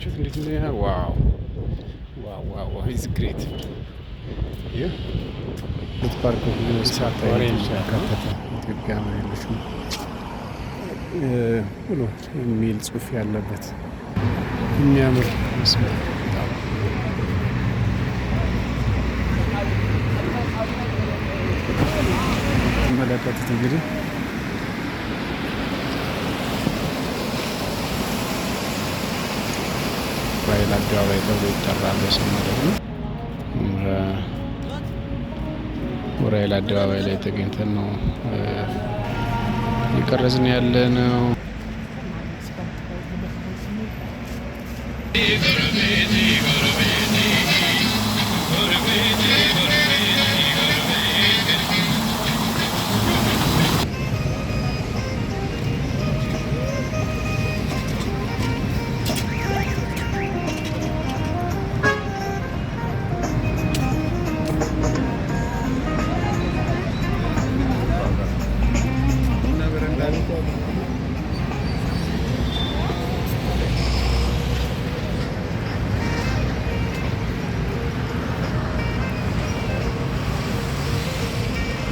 አያችሁት እንዴት እንደ wow, it's great። ይህ ፓርክ የስፖርት አይነቶች ያካተተ ኢትዮጵያ ነው ሌሎችም ብሎ የሚል ጽሑፍ ያለበት የሚያምር መስመር በጣም። መለከቱት እንግዲህ ዑራኤል አደባባይ ተብሎ ይጠራል በስም ማለት ነው። ዑራኤል አደባባይ ላይ ተገኝተን ነው እየቀረጽን ያለ ነው።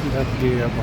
እንዳትገባ።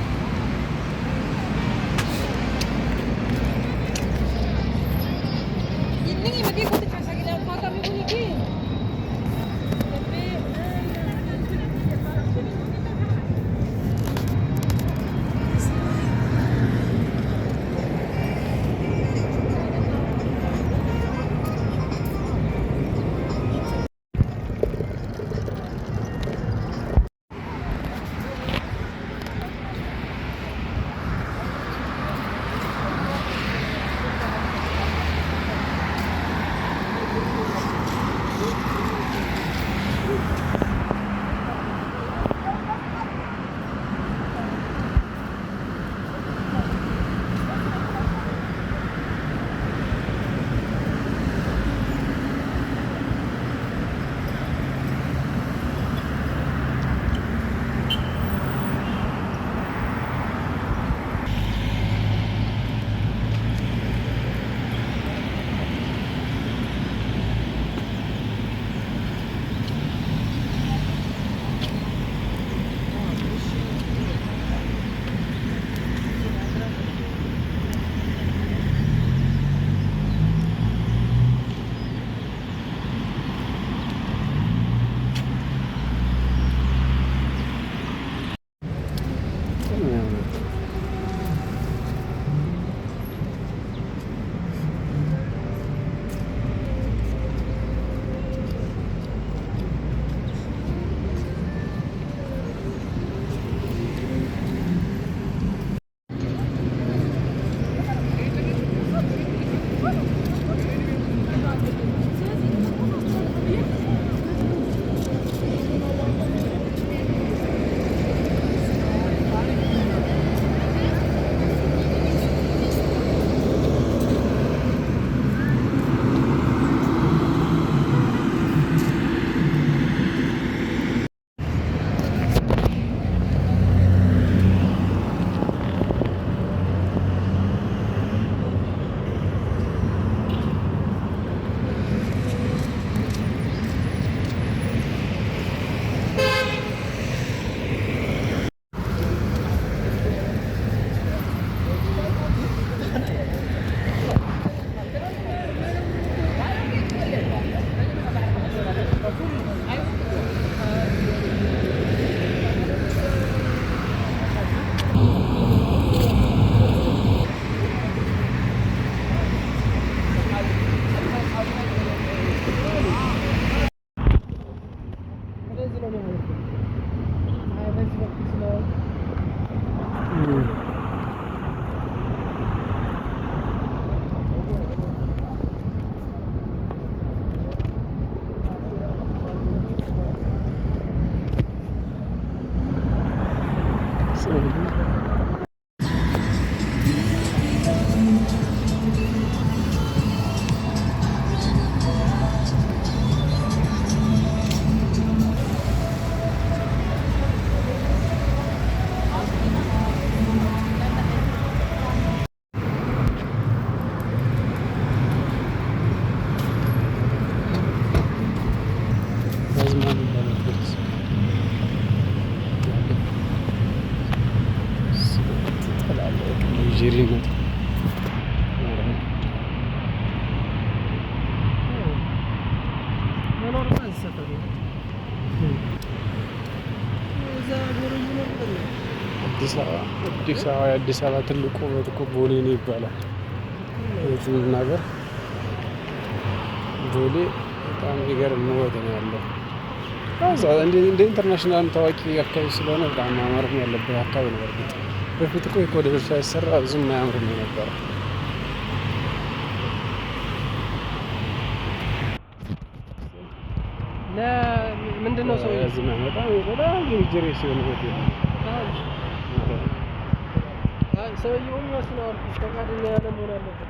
አዲስ አበባ አዲስ አበባ የአዲስ አበባ ትልቁ ውበት እኮ ቦሌ ነው ይባላል። እውነቱን ነገር ቦሌ በጣም የሚገርም ውበት ነው ያለው። እዛ እንደ international ታዋቂ አካባቢ ስለሆነ በጣም ማማርም ያለበት አካባቢ ነው። በእርግጥ በፊት እኮ የኮሪደር ሳይሰራ ብዙም አያምርም የነበረ። ምንድን ነው ሰውዬው? በጣም በጣም luxurious የሆነ ሆቴል ነው። ሰውዬውም ይወስነዋል። ፈቃደኛ ያለ መሆን አለበት።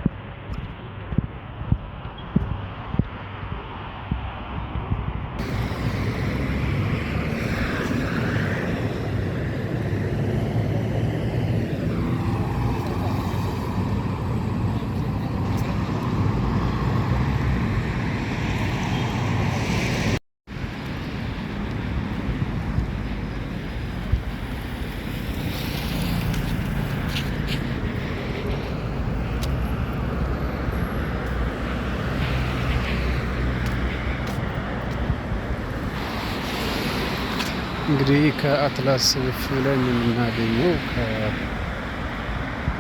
እንግዲህ ከአትላስ ብለን የምናገኘው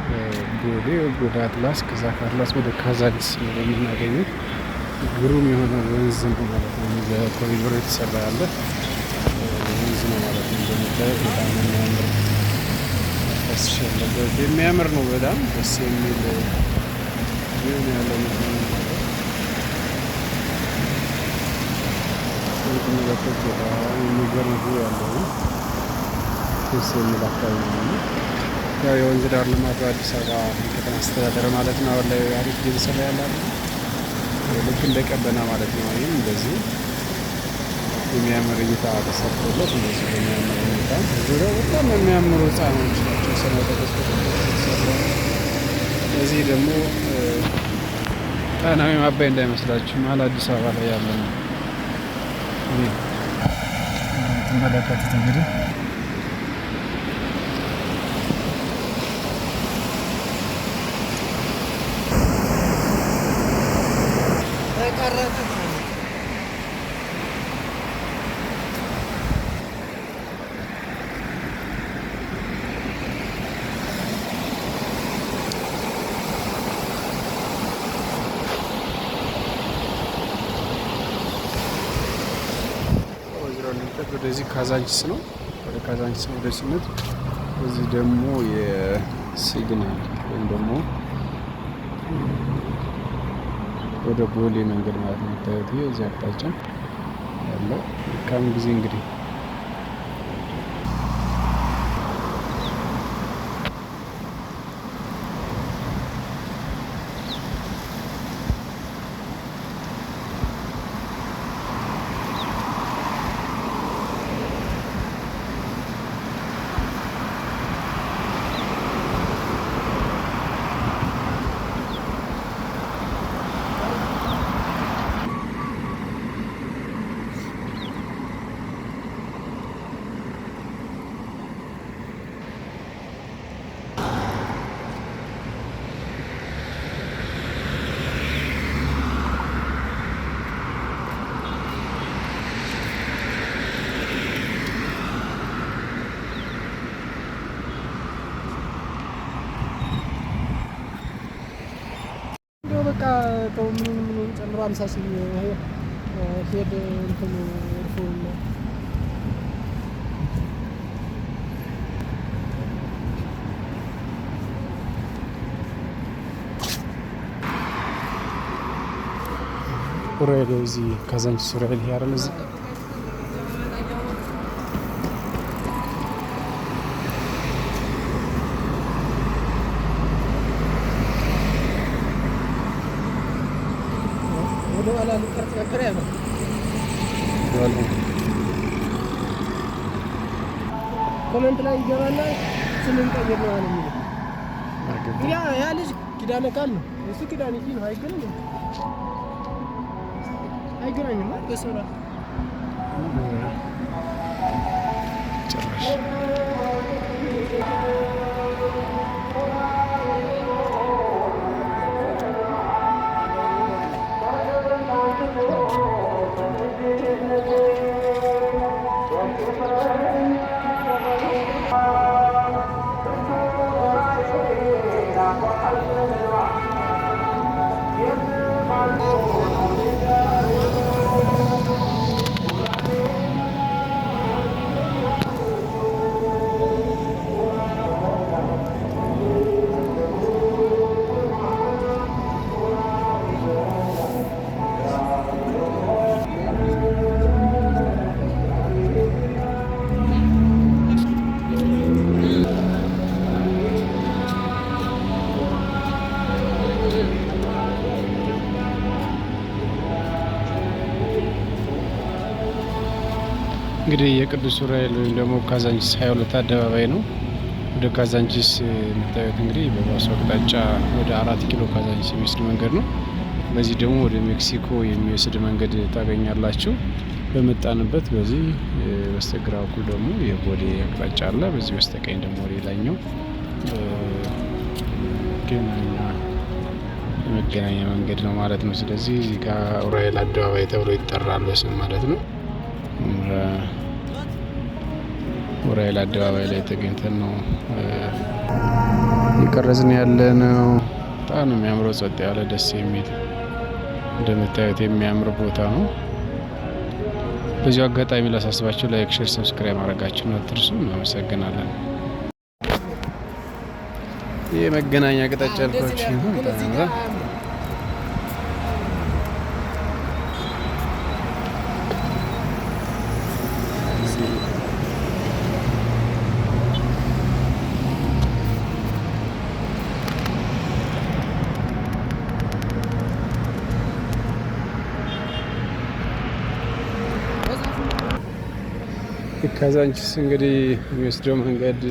ከቦሌ ወደ አትላስ፣ ከዛ ከአትላስ ወደ ካዛንቺስ የምናገኘው ግሩም የሆነ ወንዝ ነው ማለት ነው። በኮሪዶር የተሰራ ያለ ወንዝ ነው ማለት ነው። እንደምታየው በጣም የሚያምር ፈስሽ ያለበት የሚያምር ነው። በጣም ደስ የሚል ቪው ያለው ነው። የምትመለከቱት በጣም የሚገርም view ያለው ነው። ደስ የሚል አካባቢ ነው። ያው የወንዝ ዳር ልማቱ አዲስ አበባ ከተማ አስተዳደር ማለት ነው። አሁን ላይ አሪፍ እየተሰራ ያለ ልክ እንደ ቀበና ማለት ነው። ይህም እንደዚህ የሚያምር እይታ ተሰርቶለት እንደዚህ በሚያምር ሁኔታ ዙሪያው በጣም የሚያምሩ ህፃኖች ናቸው። ሰማይ ጠቀስ የተሰራ እዚህ ደግሞ ጣና ወይም አባይ እንዳይመስላችሁ መሀል አዲስ አበባ ላይ ያለ ነው። የምትመለከቱት እንግዲህ ወደዚህ ካዛንቺስ ነው። ወደ ካዛንቺስ ወደ ስንት እዚህ ደግሞ የሲግናል ወይም ደግሞ ወደ ቦሌ መንገድ ማለት ነው የምታዩት። ይሄ እዚህ አቅጣጫ ያለው መልካም ጊዜ እንግዲህ በቃ ተው ምኑን ምኑን ጨምሮ 50,000 ሄድ እንትኑ እርፉ ኡራኤል እዚህ ካዛንቺስ ኡራኤል ይሄ አይደል እዚህ ወደ ኋላ ልቀርጽ ነበር ያለው። comment ላይ ይገባና ስምን ቀይር ነው አለ የሚለው። ያ ልጅ ኪዳነ ቃል ነው እሱ ኪዳነ ኪ ነው። አይገናኝም፣ አይገናኝም። በስመ አብ ጭራሽ እንግዲህ የቅዱስ ዑራኤል ወይም ደግሞ ካዛንቺስ 22 አደባባይ ነው። ወደ ካዛንቺስ የምታዩት እንግዲህ በባሱ አቅጣጫ ወደ 4 ኪሎ ካዛንቺስ የሚወስድ መንገድ ነው። በዚህ ደግሞ ወደ ሜክሲኮ የሚወስድ መንገድ ታገኛላችሁ። በመጣንበት በዚህ በስተግራ በኩል ደግሞ የቦሌ አቅጣጫ አለ። በዚህ በስተቀኝ ደግሞ ሌላኛው ገናኛ የመገናኛ መንገድ ነው ማለት ነው። ስለዚህ እዚህ ጋር ዑራኤል አደባባይ ተብሎ ይጠራል በስም ማለት ነው። ዑራኤል አደባባይ ላይ ተገኝተን ነው እየቀረጽን ያለ ነው። በጣም ነው የሚያምረው፣ ጸጥ ያለ ደስ የሚል እንደምታዩት የሚያምር ቦታ ነው። በዚሁ አጋጣሚ ላሳስባችሁ like፣ share፣ subscribe ማድረጋችሁን አትርሱ። እናመሰግናለን። ይህ መገናኛ አቅጣጫ ያልኳችሁ ነው። በጣም ያምራል። ካዛንቺስ እንግዲህ የሚወስደው መንገድ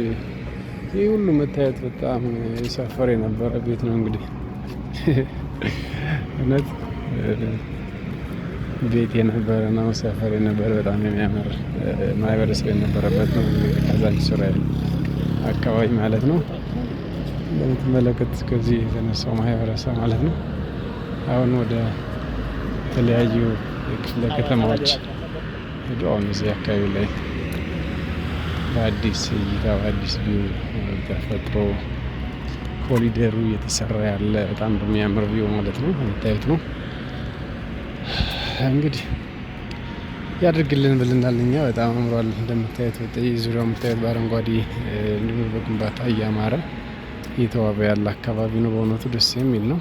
ይህ ሁሉ መታየት በጣም የሰፈር የነበረ ቤት ነው። እንግዲህ እውነት ቤት የነበረ ነው፣ ሰፈር የነበረ በጣም የሚያምር ማህበረሰብ የነበረበት ነው። ካዛንቺስ ዑራኤል አካባቢ ማለት ነው። እንደምትመለከቱት ከዚህ የተነሳው ማህበረሰብ ማለት ነው። አሁን ወደ ተለያዩ የክፍለ ከተማዎች ሄዶ አሁን እዚህ አካባቢ ላይ በአዲስ እይታ በአዲስ view ተፈጥሮ ኮሪደሩ እየተሰራ ያለ በጣም በሚያምር view ማለት ነው የምታዩት ነው። እንግዲህ ያድርግልን ብለናል እኛ። በጣም አምሯል እንደምታዩት፣ ዙሪያው የምታዩት በአረንጓዴ እንዲሁም በግንባታ እያማረ እየተዋበ ያለ አካባቢ ነው። በእውነቱ ደስ የሚል ነው።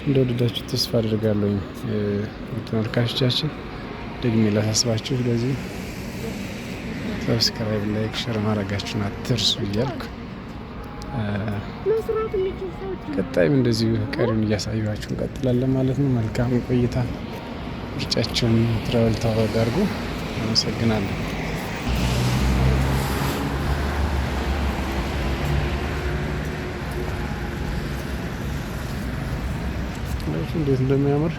እንደወደዳችሁ ተስፋ አድርጋለሁኝ ተመልካቾቻችን። ደግሜ ላሳስባችሁ፣ ስለዚህ subscribe፣ like፣ share ማድረጋችሁን አትርሱ እያልኩ ቀጣይም እንደዚሁ ቀሪውን እያሳየኋችሁ እንቀጥላለን ማለት ነው። መልካም ቆይታ። ምርጫቸውን Travel ታወር አድርጉ። አመሰግናለሁ። እንዴት እንደሚያምር፣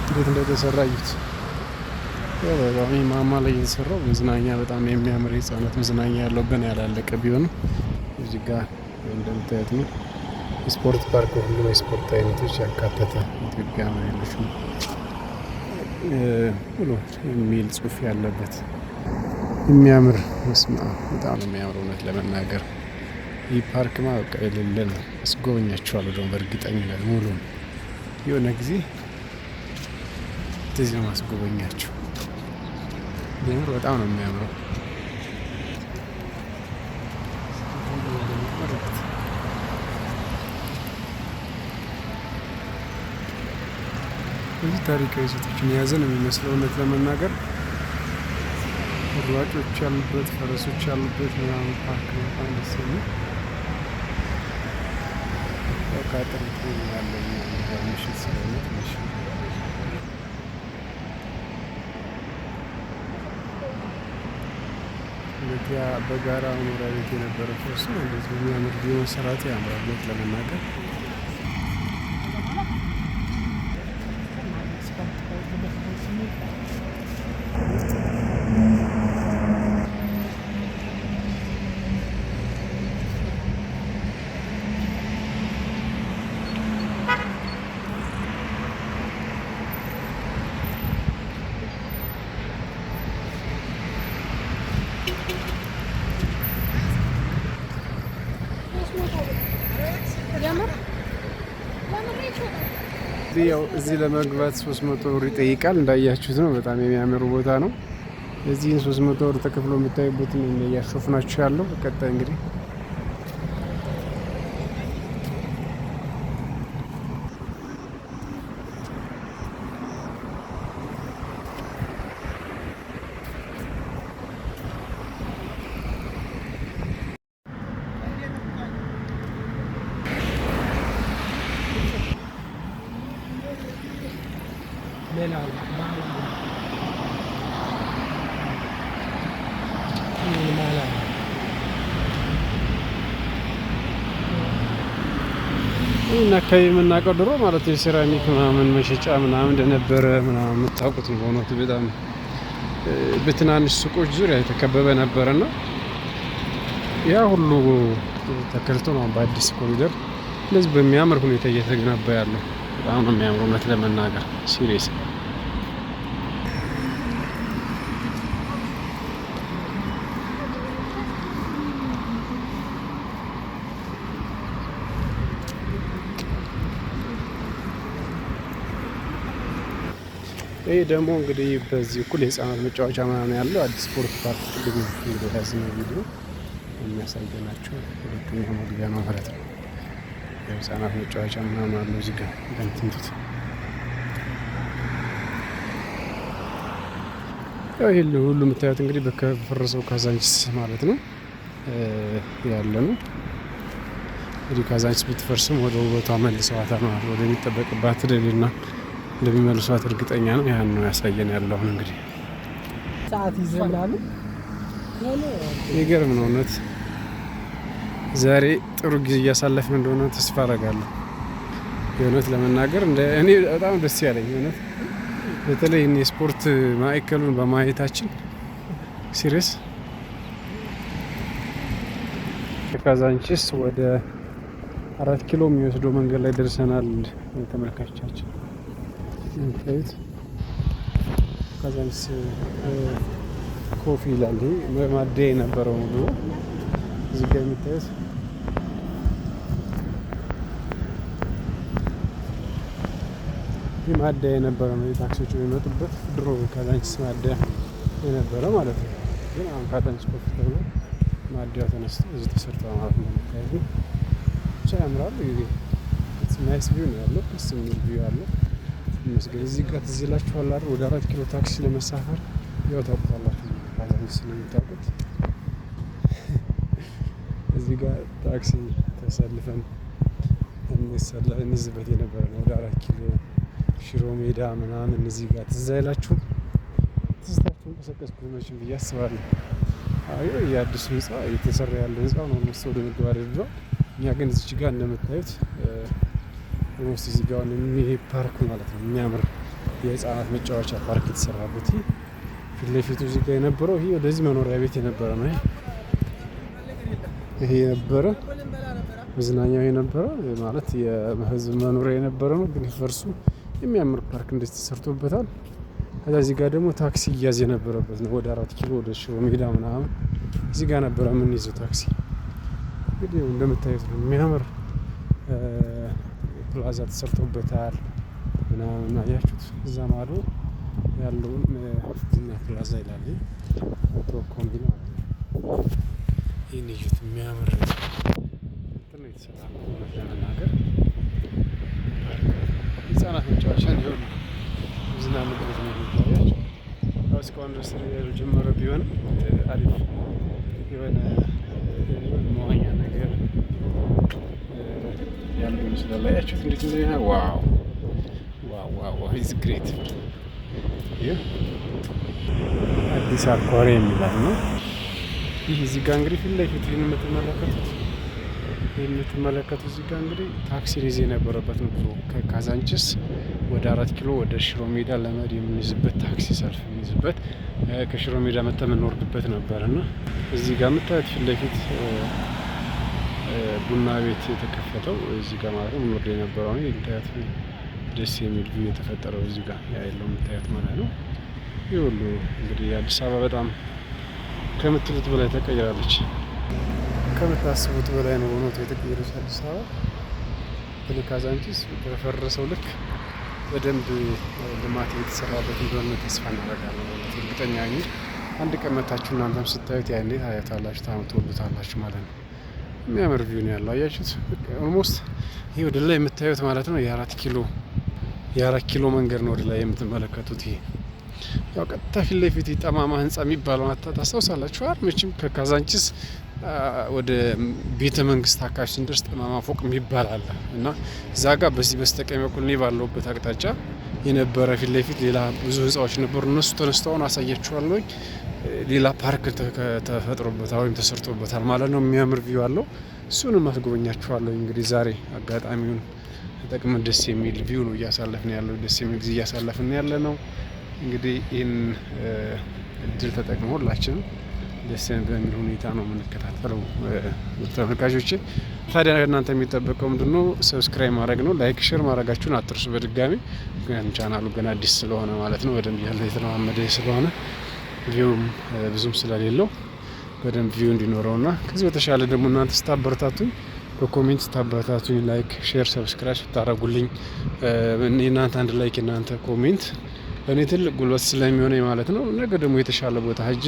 እንዴት እንደተሰራ እዩት። በጣም ማማ ላይ የተሰራው መዝናኛ በጣም የሚያምር የህጻናት መዝናኛ ያለው ገና ያላለቀ ቢሆንም እዚህ ጋር እንደምታዩት ነው። የስፖርት ፓርክ ሁሉም የስፖርት አይነቶች ያካተተ ኢትዮጵያ ነው ያለች ነው ብሎ የሚል ጽሁፍ ያለበት የሚያምር፣ መስማ በጣም ነው የሚያምር። እውነት ለመናገር ይህ ፓርክማ በቃ የሌለ ነው። አስጎበኛችኋለሁ ደግሞ በእርግጠኝነት ሙሉ የሆነ ጊዜ እንደዚህ ነው ማስጎበኛችሁ። የምር በጣም ነው የሚያምረው። ብዙ ታሪካዊ ይዘቶችን የያዘ ነው የሚመስለው። እውነት ለመናገር ሯጮች ያሉበት፣ ፈረሶች ያሉበት ምናምን ፓርክ ነው። በጣም ደስ የሚል ያው ከአጥር ያለው ምሽት ስለሆነ ትንሽ ያ በጋራ መኖሪያ ቤት የነበረ ፎስ ነው። እንደዚህ በሚያምር view መሰራቱ ያምራል። እውነት ለመናገር ያው እዚህ ለመግባት 300 ብር ይጠይቃል። እንዳያችሁት ነው። በጣም የሚያምሩ ቦታ ነው። እዚህን 300 ብር ተከፍሎ የምታዩበትን እያሾፍናችሁ ያለው። በቀጣይ እንግዲህ ማለት ነው። ይህን አካባቢ የምናውቀው ድሮ ማለት የሴራሚክ ምናምን መሸጫ ምናምን እንደነበረ ምናምን የምታውቁት ነው። በእውነቱ በጣም በትናንሽ ሱቆች ዙሪያ የተከበበ ነበረና ያ ሁሉ ተከልቶ ነው በአዲስ ኮሪደር እንደዚህ በሚያምር ሁኔታ እየተገነባ ያለው። በጣም ነው የሚያምረው እውነት ለመናገር serious። ይህ ደግሞ እንግዲህ በዚህ በኩል የህፃናት መጫወቻ ምናምን ያለው አዲስ ስፖርት ፓርክ ቅድም እንግዲህ ያዝነው ቪዲዮ የሚያሳየናቸው ሁለተኛው መግቢያ ነው ማለት ነው። የህፃናት መጫወቻ ምናምን አለው እዚህ ጋር እንደምትንቱት። ያው ይሄ ሁሉ የምታዩት እንግዲህ በፈረሰው ካዛንቺስ ማለት ነው ያለ ነው። እንግዲህ ካዛንቺስ ብትፈርስም ወደ ውበቷ መልሰዋታል ማለት ወደሚጠበቅባት ልዕልና እንደሚመልሷት እርግጠኛ ነው። ያን ነው ያሳየን ያለው። አሁን እንግዲህ ሰዓት ይዘህ ምናምን የሆነ የሚገርም ነው እውነት። ዛሬ ጥሩ ጊዜ እያሳለፍን እንደሆነ ተስፋ አደርጋለሁ። የእውነት ለመናገር እንደ እኔ በጣም ደስ ያለኝ እውነት በተለይ የስፖርት ማዕከሉን በማየታችን serious። ከካዛንቺስ ወደ 4 ኪሎ የሚወስደው መንገድ ላይ ደርሰናል። ተመልካቾቻችን፣ የምታዩት ካዛንቺስ coffee ይላል። ይሄ ማደያ የነበረው ነው ድሮ። እዚህ ጋር የምታዩት ይህ ማደያ የነበረ ነው። የታክሲዎች የሚመጡበት ድሮ ካዛንቺስ ማደያ የነበረ ማለት ነው። ግን አሁን ካዛንቺስ coffee ተብሎ ማደያው ተነስቶ እዚህ ተሰርቷል ማለት ነው። የምታዩት ነው። ብቻ ያምራል። Nice view ነው ያለው። ደስ የሚል view አለው። ይመስገን። እዚህ ጋር ትዝ ይላችኋል አይደል? ወደ 4 ኪሎ ታክሲ ለመሳፈር ያው ታውቁታላችሁ፣ ካዛንቺስ ነው የምታውቁት። እዚህ ጋር ታክሲ ተሰልፈን እንይዝበት የነበረ ነው። ወደ 4 ኪሎ፣ ሽሮ ሜዳ ምናምን እዚህ ጋር ትዝ አይላችሁም? ትዝታችሁን ቀሰቀስኩት መቼም ብዬ አስባለሁ። አዮ የአዲሱ ህንፃ እየተሰራ ያለ ህንፃ ነው almost ወደ መገባደድ ደርሷል። እኛ ግን እዚች ጋር እንደምታዩት almost እዚህ ጋር ይሄ ፓርክ ማለት ነው፣ የሚያምር የህፃናት መጫወቻ ፓርክ የተሰራበት። ይሄ ፊት ለፊቱ እዚህ ጋር የነበረው ይሄ ወደዚህ መኖሪያ ቤት የነበረ ነው። ይሄ የነበረ መዝናኛው የነበረ ማለት የህዝብ መኖሪያ የነበረ ነው። ግን ፈርሱ የሚያምር ፓርክ እንደዚህ ተሰርቶበታል። ከዛ እዚህ ጋር ደግሞ ታክሲ እያዝ የነበረበት ነው። ወደ 4 ኪሎ፣ ወደ ሽሮ ሜዳ ምናምን እዚህ ጋር ነበረ የምንይዘው ታክሲ። እንግዲህ እንደምታዩት ነው፣ የሚያምር ፕላዛ ተሰርቶበታል ምናምን አያችሁት። እዛ ማዶ ያለውን ዝና ፕላዛ ይላል ኮምቢ ማለት ነው። ይህን እዩት፣ የሚያምር እንትን ነው የተሰራ ነው። እውነት ለመናገር ህጻናት መጫወቻ እንዲሆን ዝናኑበት ነው የሚታያቸው። ያው እስካሁን ድረስ ያልጀመረ ቢሆንም አሪፍ የሆነ መዋኛ ነገር ያለው ይመስላል። አያችሁት እንዴት እንደሆነ? Wow, wow, wow, wow, it's great። ይህ አዲስ aquarium የሚባል ነው። ይህ እዚህ ጋር እንግዲህ ፊት ለፊት ይህን የምትመለከቱት እዚህ ጋር እንግዲህ ታክሲ ሪዝ የነበረበት ነው። ድሮ ከካዛንችስ ወደ 4 ኪሎ፣ ወደ ሽሮ ሜዳ ለመሄድ የምንይዝበት ታክሲ ሰልፍ የምንይዝበት፣ ከሽሮ ሜዳ መጥተን የምንወርድበት ነበር እና እዚህ ጋር የምታዩት ፊት ለፊት ቡና ቤት የተከፈተው እዚህ ጋር ማለት ነው። የምንወርድ የነበረው ነው የምታዩት። ደስ የሚል view የተፈጠረው እዚህ ጋር ያለው የምታዩት ማለት ነው። ይህ ሁሉ እንግዲህ አዲስ አበባ በጣም ከምትሉት በላይ ተቀይራለች። ከምታስቡት በላይ ነው በእውነቱ የተቀየረች አዲስ አበባ። በተለይ ካዛንቺስ በፈረሰው ልክ በደንብ ልማት እየተሰራበት እንደሆነ ተስፋ እናደርጋለን። በእውነቱ እርግጠኛ ነኝ አንድ ቀን መታችሁ እናንተም ስታዩት ያኔ ታያታላችሁ፣ ትወዱታላችሁ ማለት ነው። የሚያምር view ነው ያለው፣ አያችሁት? Almost ይሄ ወደ ላይ የምታዩት ማለት ነው የ4 ኪሎ መንገድ ነው ወደ ላይ የምትመለከቱት። ይሄ ያው ቀጥታ ፊት ለፊት ጠማማ ህንጻ የሚባለው ታስታውሳላችሁ አይደል? መቼም ከካዛንቺስ ወደ ቤተ መንግስት አካባቢ ስንደርስ ጠማማ ፎቅ የሚባል አለ እና እዛ ጋር በዚህ በስተቀኝ በኩል እኔ ባለሁበት አቅጣጫ የነበረ ፊት ለፊት ሌላ ብዙ ህንፃዎች ነበሩ። እነሱ ተነስተው አሁን አሳያችኋለሁኝ። ሌላ ፓርክ ተፈጥሮበታል ወይም ተሰርቶበታል ማለት ነው። የሚያምር view አለው። እሱንም አስጎበኛችኋለሁ። እንግዲህ ዛሬ አጋጣሚውን ተጠቅመን ደስ የሚል view ነው እያሳለፍን ያለው፣ ደስ የሚል ጊዜ እያሳለፍን ያለ ነው። እንግዲህ ይህን እድል ተጠቅመ ሁላችንም ደስ በሚል ሁኔታ ነው የምንከታተለው ተመልካቾቼ። ታዲያ እናንተ የሚጠበቀው ምንድነው? Subscribe ማድረግ ነው። Like፣ share ማድረጋችሁን አትርሱ በድጋሚ፣ ምክንያቱም ቻናሉ ገና አዲስ ስለሆነ ማለት ነው። በደንብ ያለ የተለማመደ ስለሆነ view ም ብዙም ስለሌለው በደንብ view እንዲኖረውና ከዚህ በተሻለ ደግሞ እናንተ ስታበረታቱኝ፣ በ comment ስታበረታቱኝ፣ like፣ share፣ subscribe ስታደርጉልኝ፣ የእናንተ አንድ like፣ የእናንተ comment ለእኔ ትልቅ ጉልበት ስለሚሆነኝ ማለት ነው። ነገ ደግሞ የተሻለ ቦታ ሄጄ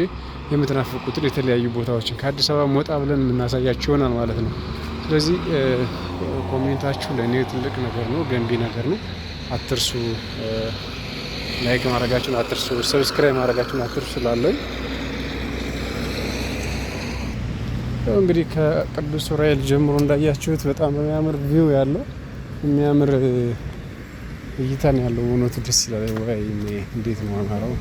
የምትናፍቁትን የተለያዩ ቦታዎችን ከአዲስ አበባ ወጣ ብለን የምናሳያችሁ ይሆናል ማለት ነው። ስለዚህ comment ኣችሁ ለእኔ ትልቅ ነገር ነው፣ ገንቢ ነገር ነው። አትርሱ፣ like ማድረጋችሁን አትርሱ፣ subscribe ማድረጋችሁን አትርሱ ስላለኝ። ያው እንግዲህ ከቅዱስ ዑራኤል ጀምሮ እንዳያችሁት በጣም በሚያምር view ያለው፣ የሚያምር እይታ ነው ያለው። እውነቱ ደስ ይላል። ወይ እንዴት ነው አማራው!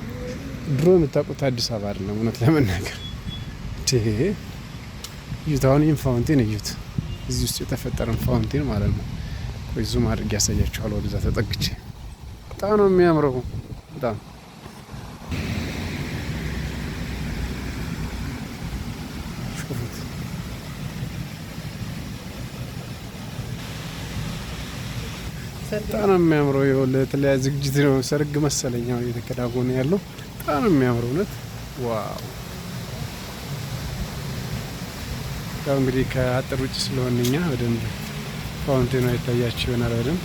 ድሮ የምታውቁት አዲስ አበባ አይደለም። እውነት ለመናገር እዩት። አሁን ይህን fountain እዩት። እዚህ ውስጥ የተፈጠረን fountain ማለት ነው። ቆይ zoom አድርጌ ያሳያችኋል። ወደዛ ተጠግቼ በጣም ነው የሚያምረው። በጣም ሹፉት። በጣም ነው የሚያምረው። ይኸው ለተለያየ ዝግጅት ነው፣ ሰርግ መሰለኝ አሁን እየተከናወነ ያለው። በጣም ነው የሚያምረው እውነት፣ wow! ያው እንግዲህ ከአጥር ውጭ ስለሆነ እኛ በደንብ fountain ኑ አይታያችሁ ይሆናል በደንብ።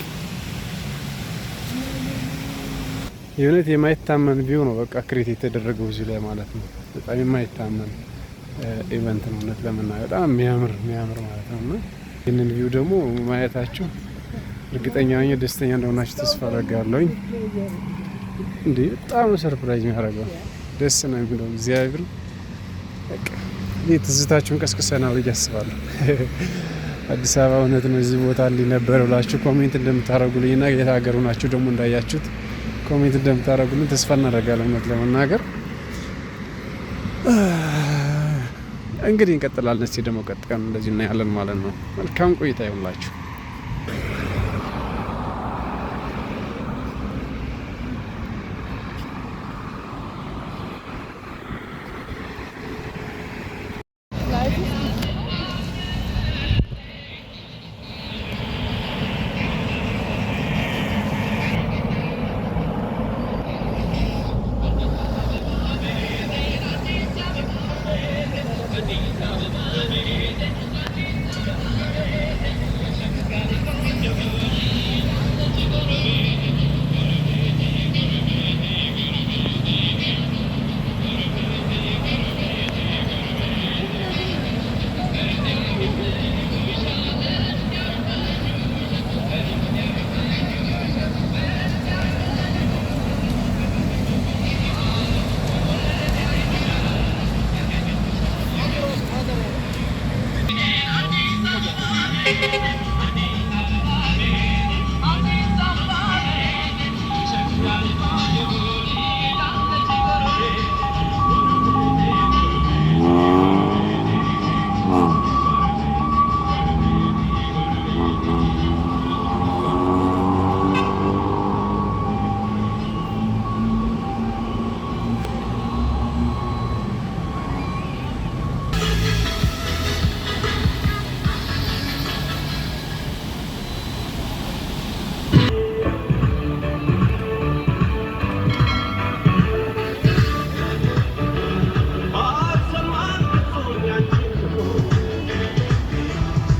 የእውነት የማይታመን view ነው በቃ create የተደረገው እዚህ ላይ ማለት ነው። በጣም የማይታመን event ነው እውነት ለመናገር፣ በጣም የሚያምር የሚያምር ማለት ነው። እና ይህንን view ደግሞ ማየታችሁ እርግጠኛ ሆኜ ደስተኛ እንደሆናችሁ ተስፋ አደርጋለሁኝ። እንዴ፣ በጣም ነው surprise የሚያደርገው፣ ደስ ነው የሚለው። እግዚአብሔር፣ በቃ ይህ ትዝታችሁን ቀስቅሰናል ብዬ አስባለሁ። አዲስ አበባ እውነት ነው እዚህ ቦታ እንዲህ ነበር ብላችሁ comment እንደምታደርጉልኝ እና የት ሀገር ሆናችሁ ደግሞ እንዳያችሁት comment እንደምታደርጉልኝ ተስፋ እናደርጋለን። እውነት ለመናገር እንግዲህ እንቀጥላለን። እስኪ ደግሞ ቀጥለን እንደዚህ እናያለን ማለት ነው። መልካም ቆይታ ይሁንላችሁ።